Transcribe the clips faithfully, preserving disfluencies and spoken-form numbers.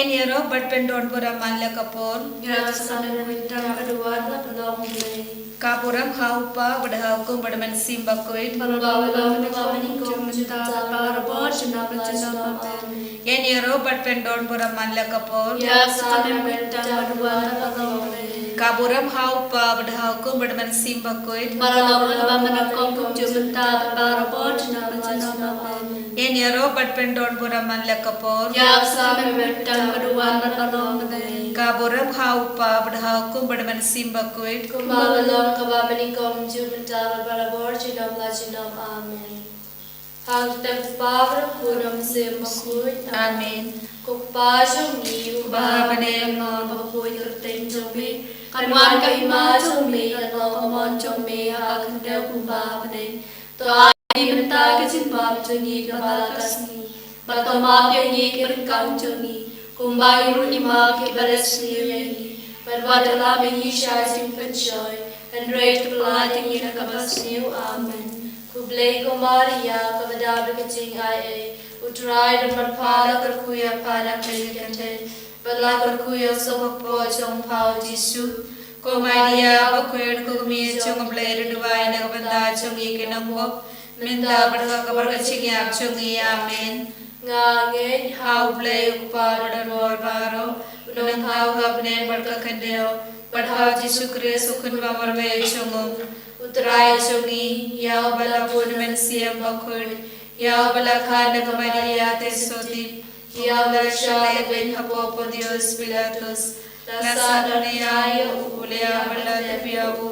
Ïaroh bad pyndon burom man la ka por. Ïa ka sa ka mynsiem ka duwan bad ka long Blei. Ka burom ha u Kpa bad ha u Khun bad ha u Mynsiem Bakhuid. Bad la ka long ka long mynta bad barabor junom la junom. Amen. Ïaroh bad pyndon burom man la ka por. Ïa ka sa ka mynsiem ka duwan bad ka long Blei. Ka burom ha u Kpa bad ha u Khun bad ha u Mynsiem Bakhuid. Bad la ka long ka long mynta bad barabor junom la junom. Amen. Ïaroh bad pyndon burom man la ka por. Ïa ka sa ka mynsiem ka duwan bad ka long Blei. Ka burom ha u Kpa bad ha u Khun bad ha u Mynsiem Bakhuid. Kumba ka long kaba mynnyngkong junom mynta bad barabor junom la junom. Amen. Ha ka kyrteng u Kpa bad u Khun bad u Mynsiem Bakhuid. Amen. Ko Kpa jong ngi uba ha bneng, ka nong ba khuid, ka kyrteng jong me kan wan, ka hima jong me kan long, ka mon jong me ha ka khyndew kumba ha bneng. To ai mynta ka jingbam jong ngi kaba la ka sngi. Bad to map ïa ngi ki ryngkang jong ngi kumba ngi ruh ngi map ïa kiba leh sniew ïa ngi. Bad wat lam ïa ngi sha jingpynshoi, hynrei to pyllait ïa ngi na kaba sniew. Amen. Khublei ko Maria kaba dap da ka jingaiei, u Trai u don bad pha. La kyrkhu ïa pha na ki kynthei bad la kyrkhu ïa u sohkpoh jong pha u Jisu. Ko Maria bakhuid, ko Kmie jong u Blei, duwai na ka bynta jong ngi ki nongpop, mynta bad ha ka bar ka jingïap jong ngi. Amen. Nga ngeit ha u Blei u Kpa uba don bor baroh, u nongthaw ha bneng bad ka khyndew, bad ha u Jisu Khrist u Khun ba marwei jong u, u Trai jong ngi, ïa uba la bun u Mynsiem Bakhuid, ïa uba la kha na ka Maria Theisotti, ïa uba la shah lehbeiñ hapoh Pontius Pilatus, la sah, la ïaid ïa u, u la ïap bad la dep ïa u,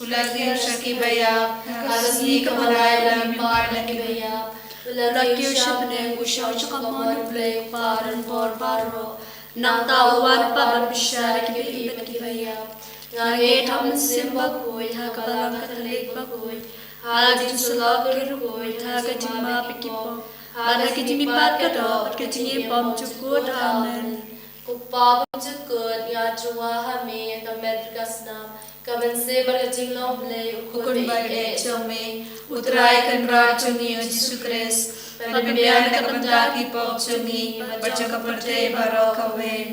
u la kiew sha kiba ïap, ha ka sngi kaba lai u la mihpat na kiba ïap, u la kiew sha bneng, u shong sha ka mon u Blei u Kpa uba don bor baroh. Nangta u wan pat ban bishar ïa kiba ïeit bad kiba ïap. Nga ngeit ha u Mynsiem Bakhuid, ha ka Balang Katholik bakhuid, ha ka jingsyllok ki riewkhuid, ha ka jingmap ïa ki pop, bad ha ka jingmihpat ka doh bad ka jingim bymjukut. Amen. Ko Kpa bymjukut, nga tyrwa ha me ïa ka met bad ka snam, ka mynsiem bad ka jinglong Blei, u Khun ba ïeit jong me, u Trai Kynrad jong ngi u Jisu Khrist, ban pynbiang na ka bynta ki pop jong ngi bad jong ka pyrthei baroh kawei.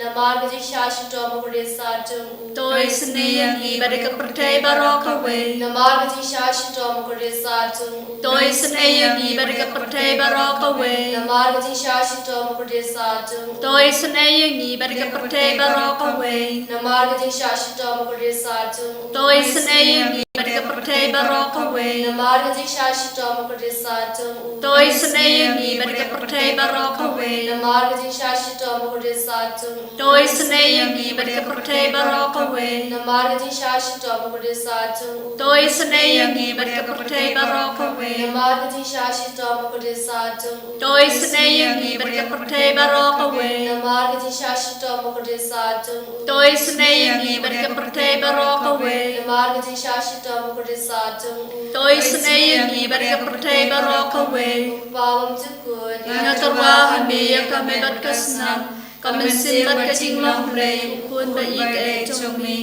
Namar ka jingshah shitom bakordit sat jong u, to isynei ïa ngi bad ïa ka pyrthei baroh kawei. Namar ka jingshah shitom bakordit sat jong u, to isynei ïa ngi bad ïa ka pyrthei baroh kawei. Namar ka jingshah shitom bakordit sat jong u, to isynei ïa ngi bad ïa ka pyrthei baroh kawei. Namar ka jingshah shitom bakordit sat jong u, to isynei ïa ngi bad ïa ka pyrthei baroh kawei. Namar ka jingshah shitom bakordit sat jong u, to isynei ïa ngi bad ïa ka pyrthei baroh kawei. Namar ka jingshah shitom bakordit sat jong u, to isynei ïa ngi bad ïa ka pyrthei baroh kawei. Namar ka jingshah shitom bakordit sat jong u, to isynei ïa ngi bad ïa ka pyrthei baroh kawei. Namar ka jingshah shitom bakordit sat jong u, to isynei ïa ngi bad ïa ka pyrthei baroh kawei. Namar ka jingshah shitom bakordit sat jong u, to isynei ïa ngi bad ïa ka pyrthei baroh kawei. Namar ka jingshah shitom bakordit sat jong u, to isynei ïa ngi bad ïa ka pyrthei baroh kawei. Ko Kpa bymjukut, nga tyrwa ha me ïa ka met bad ka snam, ka mynsiem bad ka jinglong Blei, u Khun ba ïeit jong me,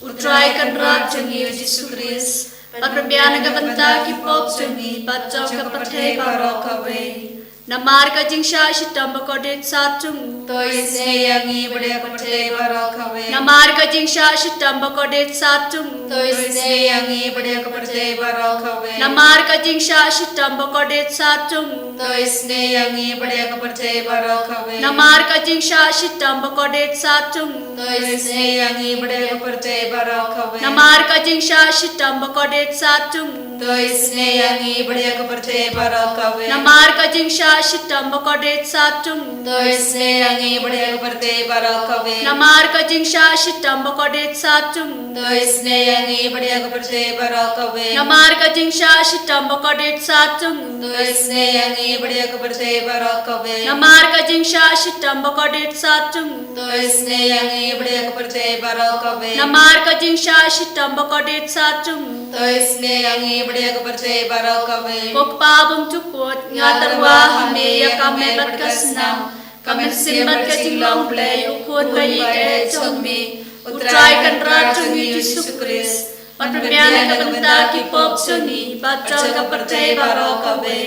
u Trai Kynrad jong ngi u Jisu Khrist, ban pynbiang na ka bynta ki pop jong ngi bad jong ka pyrthei baroh kawei. Namar ka jingshah shitom bakordit sat jong u, to isynei ïa ngi bad ïa ka pyrthei baroh kawei. Namar ka jingshah shitom bakordit sat jong u, to isynei ïa ngi bad ïa ka pyrthei baroh kawei. Namar ka jingshah shitom bakordit sat jong u, to isynei ïa ngi bad ïa ka pyrthei baroh kawei. Namar ka jingshah shitom bakordit sat jong u, to isynei ïa ngi bad ïa ka pyrthei baroh kawei. Namar ka jingshah shitom bakordit sat jong u, to isynei ïa ngi bad ïa ka pyrthei baroh kawei. Namar ka jingshah shitom bakordit sat jong u, to isynei ïa ngi bad ïa ka pyrthei baroh kawei. Namar ka jingshah shitom bakordit sat jong u, to isynei ïa ngi bad ïa ka pyrthei baroh kawei. Namar ka jingshah shitom bakordit sat jong u, to isynei ïa ngi bad ïa ka pyrthei baroh kawei. Namar ka jingshah shitom bakordit sat jong u, to isynei ïa ngi bad ïa ka pyrthei baroh kawei. Namar ka jingshah shitom bakordit sat jong u, to isynei ïa ngi bad ïa ka pyrthei baroh kawei. Ko Kpa bymjukut, nga tyrwa ha me ïa ka met bad ka snam, ka mynsiem bad ka jinglong Blei, u Khun ba ïeit jong me, u Trai Kynrad jong ngi u Jisu Khrist, ban pynbiang na ka bynta ki pop jong ngi bad jong ka pyrthei baroh kawei.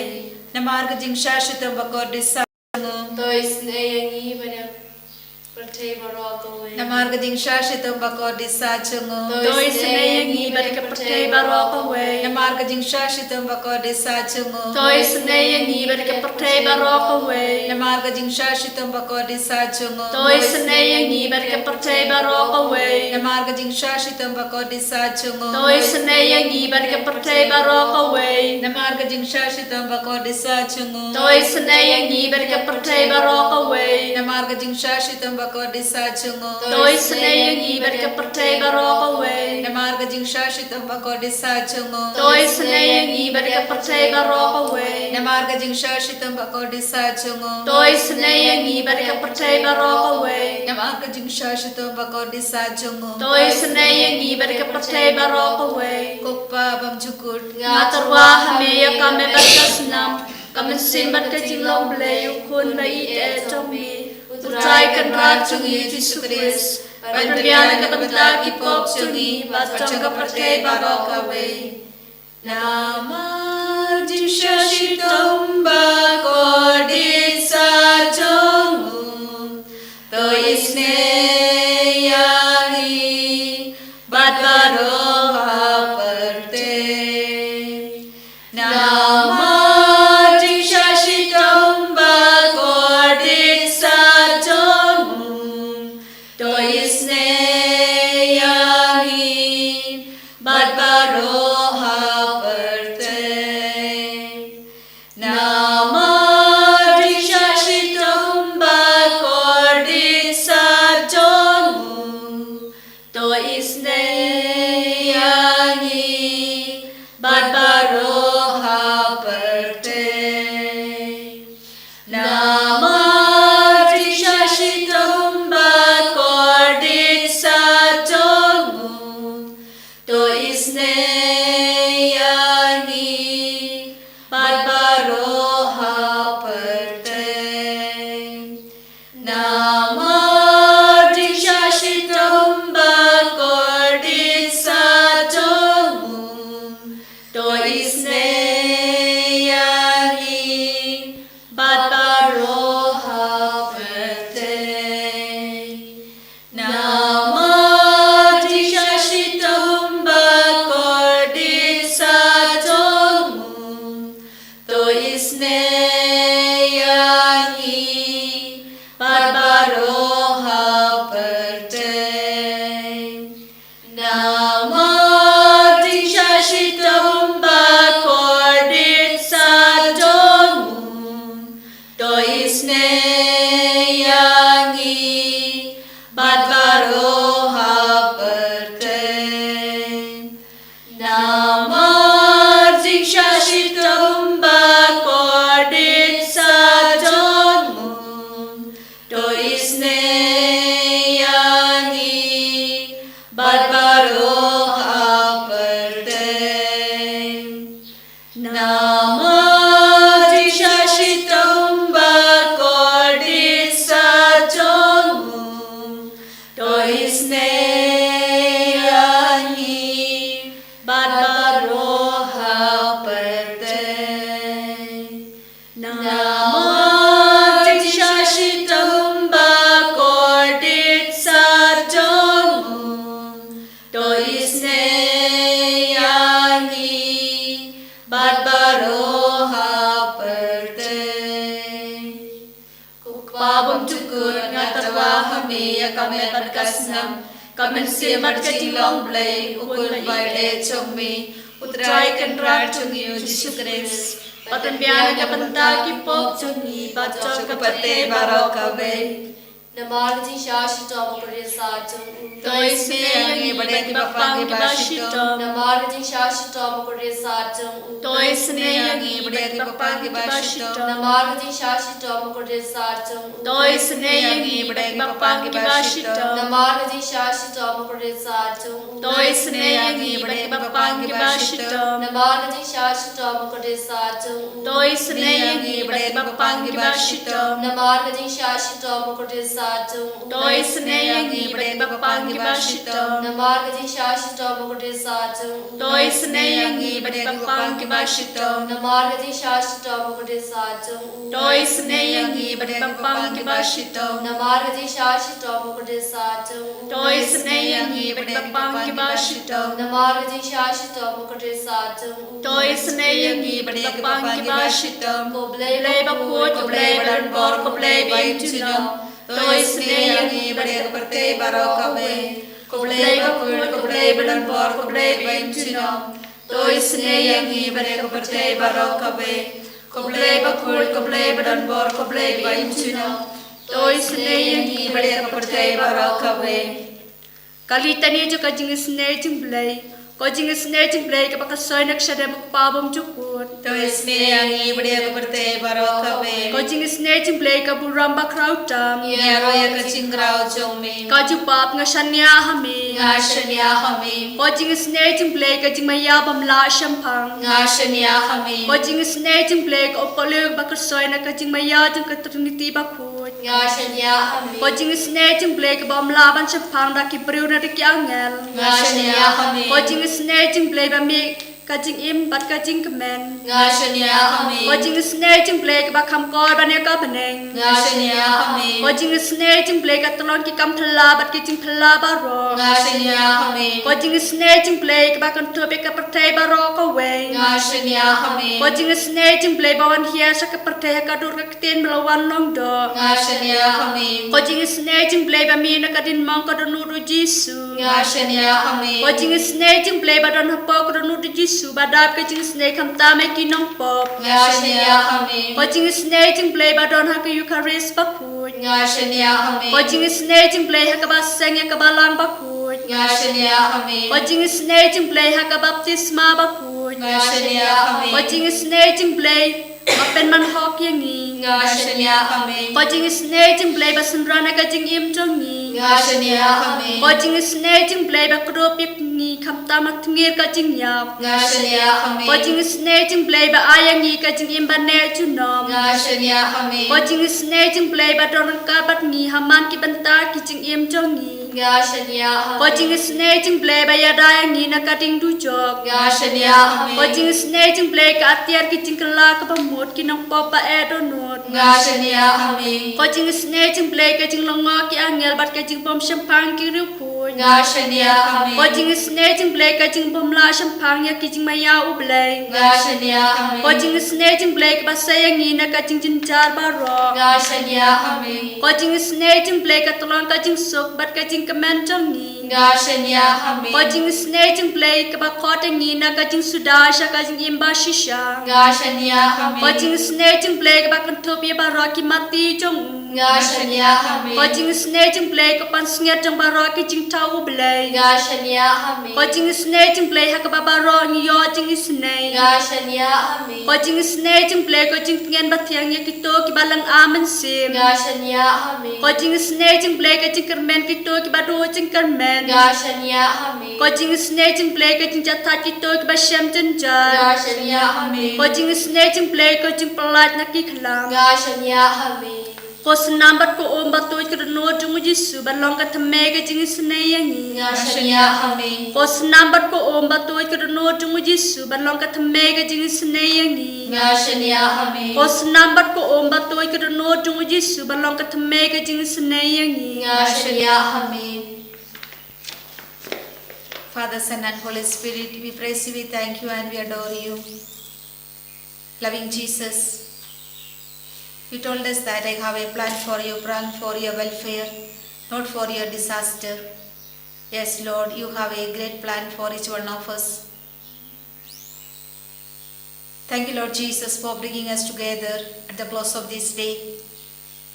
Namar ka jingshah shitom bakordit sat jong u, to isynei ïa ngi bad ïa Namar ka jingshah shitom ba kordit sah jong u. To isynei ïa ngi bad ka pyrthei baroh kawei. Namar ka jingshah shitom ba kordit sah jong u. To isynei ïa ngi bad ka pyrthei baroh kawei. Namar ka jingshah shitom ba kordit sah jong u. To isynei ïa ngi bad ka pyrthei baroh kawei. Namar ka jingshah shitom ba kordit sah jong u. To isynei ïa ngi bad ka pyrthei baroh kawei. Namar ka jingshah shitom ba kordit sah jong u. To isynei ïa ngi bad ka pyrthei baroh kawei. Namar ka jingshah shitom ba kordit sah jong u. To isynei ïa ngi bad ka pyrthei baroh kawei. Namar ka jingshah shitom ba kordit sah jong u. To isynei ïa ngi bad ka pyrthei baroh kawei. Namar ka jingshah shitom ba kordit sah jong u. To isynei ïa ngi bad ka pyrthei baroh kawei. Namar ka jingshah shitom ba kordit sah jong u. To isynei ïa ngi bad ka pyrthei baroh kawei. Ko Kpa bymjukut. Nga tyrwa ha me ïa ka met bad ka snam, ka mynsiem bad ka jinglong Blei, U Khun ba ïeit eh jong me, U Trai Kynrad jong ngi U Jisu Khrist, ban pynbiang na ka bynta ki pop jong ngi bad jong ka pyrthei baroh kawei. Namar jingshah shitom ba kordit sah jong u, to isynei ïa ngi bad baroh ha pyrthei. Namar jingshah shitom ba kordit sah jong u, to isynei ïa ngi bad baroh ha pyrthei. Namar jingshah shitom ba kordit sah jong u, to isynei ïa ngi bad baroh ha pyrthei. Namar jingshah shitom ba kordit sah jong u, to isynei ïa ngi bad baroh ha pyrthei. Namar jingshah shitom ba kordit sah jong u, to isynei ïa ngi bad baroh ha pyrthei. Namar jingshah shitom ba kordit sah jong u, to isynei ïa ngi bad baroh ha pyrthei. Namar jingshah shitom ba kordit sah jong u, to isynei ïa ngi bad baroh ha pyrthei. Namar jingshah shitom ba kordit sah jong u, to isynei ïa ngi bad baroh ha pyrthei. Namar jingshah shitom ba kordit sah jong u, to isynei ïa ngi bad baroh ha pyrthei. Namar jingshah shitom ba kordit sah jong u, to isynei ïa ngi bad baroh ha pyrthei. Ko Kpa bymjukut, nga tyrwa ha me ïa ka met bad ka snam, ka mynsiem bad ka jinglong Blei, U Khun ba ïeit eh jong me, U Trai Kynrad jong ngi U Jisu Khrist, ban pynbiang na ka bynta ki pop jong ngi bad jong ka pyrthei baroh kawei. Namar ka jingshah shitom ba kordit sah jong u, to isynei ïa ngi bad ïa ki bapang kiba shitom. Namar ka jingshah shitom ba kordit sah jong u, to isynei ïa ngi bad ïa ki bapang kiba shitom. Namar ka jingshah shitom ba kordit sah jong u, to isynei ïa ngi bad ïa ki bapang kiba shitom. Namar ka jingshah shitom ba kordit sah jong u, to isynei ïa ngi bad ïa ki bapang kiba shitom. Namar ka jingshah shitom u kordit sah jong u. To isynei ïa ngi bad kiba pang kiba shitom. Namar ka jingshah shitom u kordit sah jong u. To isynei ïa ngi bad kiba pang kiba shitom. Namar ka jingshah shitom u kordit sah jong u. To isynei ïa ngi bad kiba pang kiba shitom. Namar ka jingshah shitom u kordit sah jong u. To isynei ïa ngi bad kiba pang kiba shitom. Namar ka jingshah shitom u kordit sah jong u. To isynei ïa ngi bad kiba pang kiba shitom. Namar ka jingshah shitom u kordit sah jong u. To isynei ïa ngi bad kiba pang kiba shitom. Ko Blei bakhuid, ko Blei badonbor, ko Blei bajunom. To isynei ïa ngi bad ka pyrthei baroh kawei. Ko Blei bakhuid, ko Blei badonbor, ko Blei bajunom. To isynei ïa ngi bad ka pyrthei baroh kawei. Ko Blei bakhuid, ko Blei badonbor, ko Blei bajunom. To isynei ïa ngi bad ka pyrthei baroh kawei. Ka litani jong ka jingisynei jong u Blei. Ko jingisynei jong u Blei kaba ka soi na ka shadem u Kpa bymjukut. To isynei ïa ngi bad ka pyrthei baroh kawei. Ko jingisynei jong u Blei ka burom bakhraw tam. Ïaroh ïa ka jingkhraw jong me. Ka jubab nga shaniah ha me. Nga shaniah ha me. Ko jingisynei jong u Blei ka jingmaïa bym lah shemphang. Nga shaniah ha me. Ko jingisynei jong u Blei ka upkylliang ba ka soi na ka jingmaïa jong ka Trinity bakhuid. Nga shaniah ha me. Ko jingisynei jong u Blei kaba ym lah ban shemphang da ki briew ne da ki angel. Nga shaniah ha me. Ko jingisynei jong u Blei ba mih ka jingim bad ka jingkmen. Nga shaniah ha me. Ko jingisynei jong u Blei kaba kham kor ban ïa ka bneng. Nga shaniah ha me. Ko jingisynei jong u Blei ka tyllong ki kam phylla bad ki jingphylla baroh. Nga shaniah ha me. Ko jingisynei jong u Blei kaba kynthup ïa ka pyrthei baroh kawei. Nga shaniah ha me. Ko jingisynei jong u Blei ba wan hiar sha ka pyrthei ha ka dur ka ktien ba la wan long doh. Nga shaniah ha me. Ko jingisynei jong u Blei ba mih na ka diengmong ka dohnud u Jisu. Nga shaniah ha me. Ko jingisynei jong u Blei ba don hapoh ka dohnud u Jisu ba dap ka jingisynei khamtam ïa ki nongpop. Nga shaniah ha me. Ko jingisynei jong u Blei ba don ha ka Eukharist bakhuid. Nga shaniah ha me. Ko jingisynei jong u Blei ha kaba seng ïa ka Balang bakhuid. Nga shaniah ha me. Ko jingisynei jong u Blei ha ka baptisma bakhuid. Nga shaniah ha me. Ko jingisynei jong u Blei ba pynman hok ïa ngi. Nga shaniah ha me. Ko jingisynei jong u Blei ba synran ïa ka jingim jong ngi. Nga shaniah ha me. Ko jingisynei jong u Blei ba kdup ïa ngi khamtam ha tngi ka jingïap. Nga shaniah ha me. Ko jingisynei jong u Blei ba ai ïa ngi ka jingim ba neh junom. Nga shaniah ha me. Ko jingisynei jong u Blei ba don ryngkat bad ngi ha man ki bynta ki jingim jong ngi. Nga shaniah ha me. Ko jingisynei jong u Blei ba ïada ïa ngi na ka ding dujok. Nga shaniah ha me. Ko jingisynei jong u Blei ka atiar ki jingkylla kaba mut ki nongpop ba eh dohnud. Nga shaniah ha me. Ko jingisynei jong u Blei ka jinglyngngoh ki angel bad ka jingbymshemphang ki riewkhuid. Nga shaniah ha me. Ko jingisynei jong u Blei ka jingbym lah shemphang ïa ki jingmaïa u Blei. Nga shaniah ha me. Ko jingisynei jong u Blei kaba sei ïa ngi na ka jingjynjar baroh. Nga shaniah ha me. Ko jingisynei jong u Blei ka tyllong ka jingsuk bad ka jingkmen jong ngi. Nga shaniah ha me. Ko jingisynei jong u Blei kaba khot ïa ngi na ka jingsuda sha ka jingim ba shisha. Nga shaniah ha me. Ko jingisynei jong u Blei kaba kynthup ïa baroh ki mati jong u. Nga shaniah ha me. Ko jingisynei jong u Blei ka pansngiat jong baroh ki jingthaw u Blei. Nga shaniah ha me. Ko jingisynei jong u Blei ha kaba baroh ngi ïoh jingisynei. Nga shaniah ha me. Ko jingisynei jong u Blei ka jingtngen ba thiang ïa kito kiba lynga mynsiem. Nga shaniah ha me. Ko jingisynei jong u Blei ka jingkyrmen kito kiba duh jingkyrmen. Nga shaniah ha me. Ko jingisynei jong u Blei ka jingjahthait kito kiba shem jynjar. Nga shaniah ha me. Ko jingisynei jong u Blei ka jingpyllait na ki khlam. Nga shaniah ha me. Ko snam bad ko um ba tuid ka dohnud jong u Jisu ban long ka thymmei ka jingisynei ïa ngi. Nga shaniah ha me. Ko snam bad ko um ba tuid ka dohnud jong u Jisu ban long ka thymmei ka jingisynei ïa ngi. Nga shaniah ha me. Ko snam bad ko um ba tuid ka dohnud jong u Jisu ban long ka thymmei ka jingisynei ïa ngi. Nga shaniah ha me. Father, Son, and Holy Spirit, we praise you, we thank you, and we adore you. Loving Jesus, you told us that I have a plan for you, plan for your welfare, not for your disaster. Yes, Lord, you have a great plan for each one of us. Thank you, Lord Jesus, for bringing us together at the close of this day.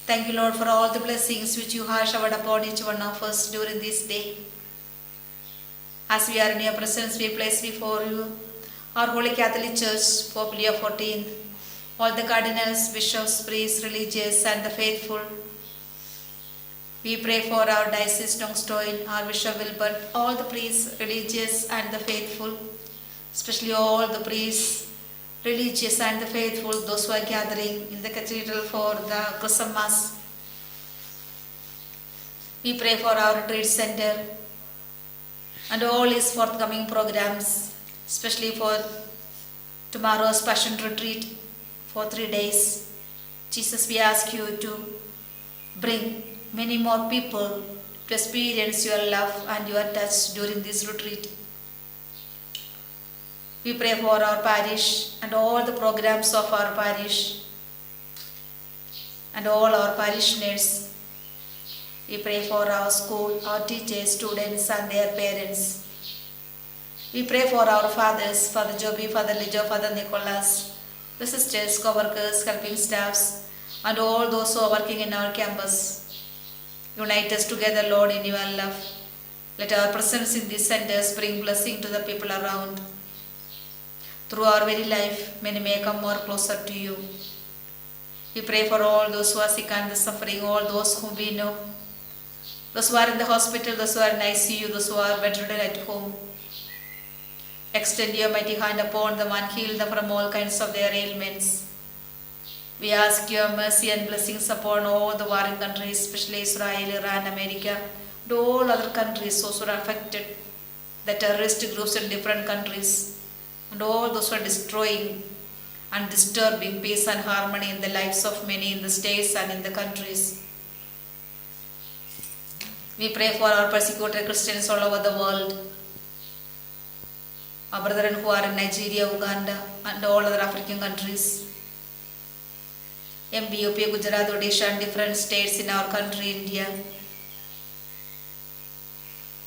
Thank you, Lord, for all the blessings which you have showered upon each one of us during this day. As we are in your presence, we place before you our Holy Catholic Church, Pope Leo fourteenth, all the cardinals, bishops, priests, religious, and the faithful. We pray for our Diocese Tongstoin, our Bishop Wilbert, all the priests, religious, and the faithful. especially all the priests, religious and the faithful, those who are gathering in the cathedral for the Christmas. We pray for our retreat center and all its forthcoming programs, especially for tomorrow's Passion Retreat for three days. Jesus, we ask you to bring many more people to experience your love and your touch during this retreat. We pray for our parish and all the programs of our parish and all our parishioners. We pray for our school, our teachers, students, and their parents. We pray for our fathers, Father Joby, Father Lijo, Father Nicholas, the sisters, co-workers, helping staffs, and all those who are working in our campus. Unite us together, Lord, in your love. Let our presence in these centers bring blessing to the people around. Through our very life, many may come more closer to you. We pray for all those who are sick and suffering, all those whom we know, those who are in the hospital, those who are in I C U, those who are bedridden at home. Extend your mighty hand upon them and heal them from all kinds of their ailments. We ask your mercy and blessings upon all the warring countries, especially Israel, Iran, America, and all other countries, those who are affected, the terrorist groups in different countries, and all those who are destroying and disturbing peace and harmony in the lives of many in the states and in the countries. We pray for our persecuted Christians all over the world, our brethren who are in Nigeria, Uganda, and all other African countries, M B U P, Gujarat, Odisha, and different states in our country, India.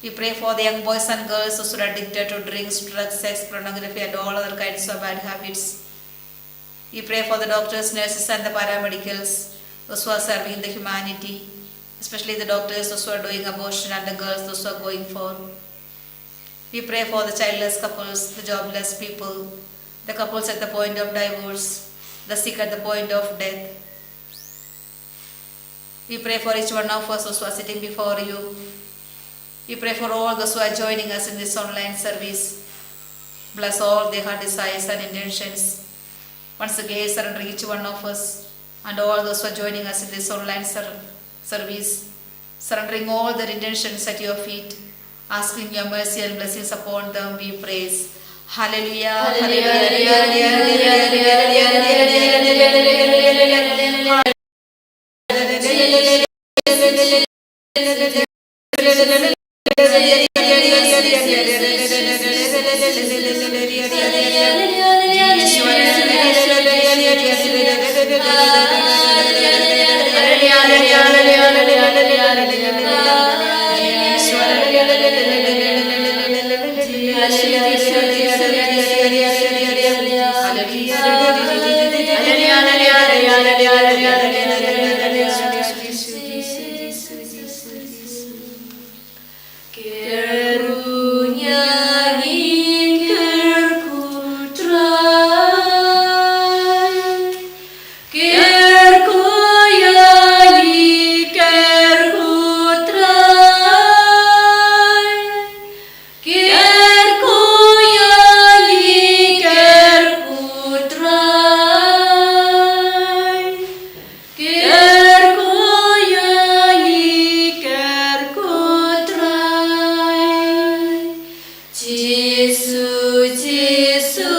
We pray for the young boys and girls who are addicted to drinks, drugs, sex, pornography, and all other kinds of bad habits. We pray for the doctors, nurses, and the paramedicals, those who are serving the humanity, especially the doctors, those who are doing abortion, and the girls, those who are going for. We pray for the childless couples, the jobless people, the couples at the point of divorce, the sick at the point of death. We pray for each one of us, those who are sitting before you. We pray for all those who are joining us in this online service. Bless all their heart desires and intentions. Once again, surrendering each one of us and all those who are joining us in this online ser-, service. Surrendering all their intentions at your feet, asking your mercy and blessings upon them, we praise. Hallelujah, hallelujah, hallelujah, hallelujah, hallelujah, hallelujah. Jisu, Jisu,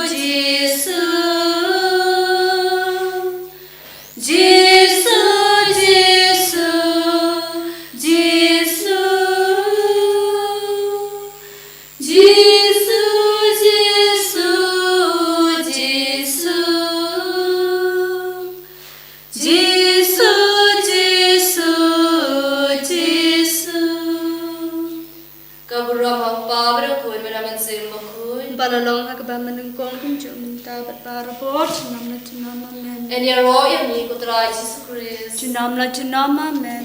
Jisu. Jisu, Jisu, Jisu. Jisu, Jisu, Jisu. Jisu, Jisu, Jisu. Ka burom ha u Kpa bad ha u Khun bad ha u Mynsiem Bakhuid. Ba la long ha kaba mynnyngkong, kumjuh mynta bad barabor, junom la junom, amen. Yn ïaroh ïa me ko Trai Jisu Khrist. Junom la junom, amen.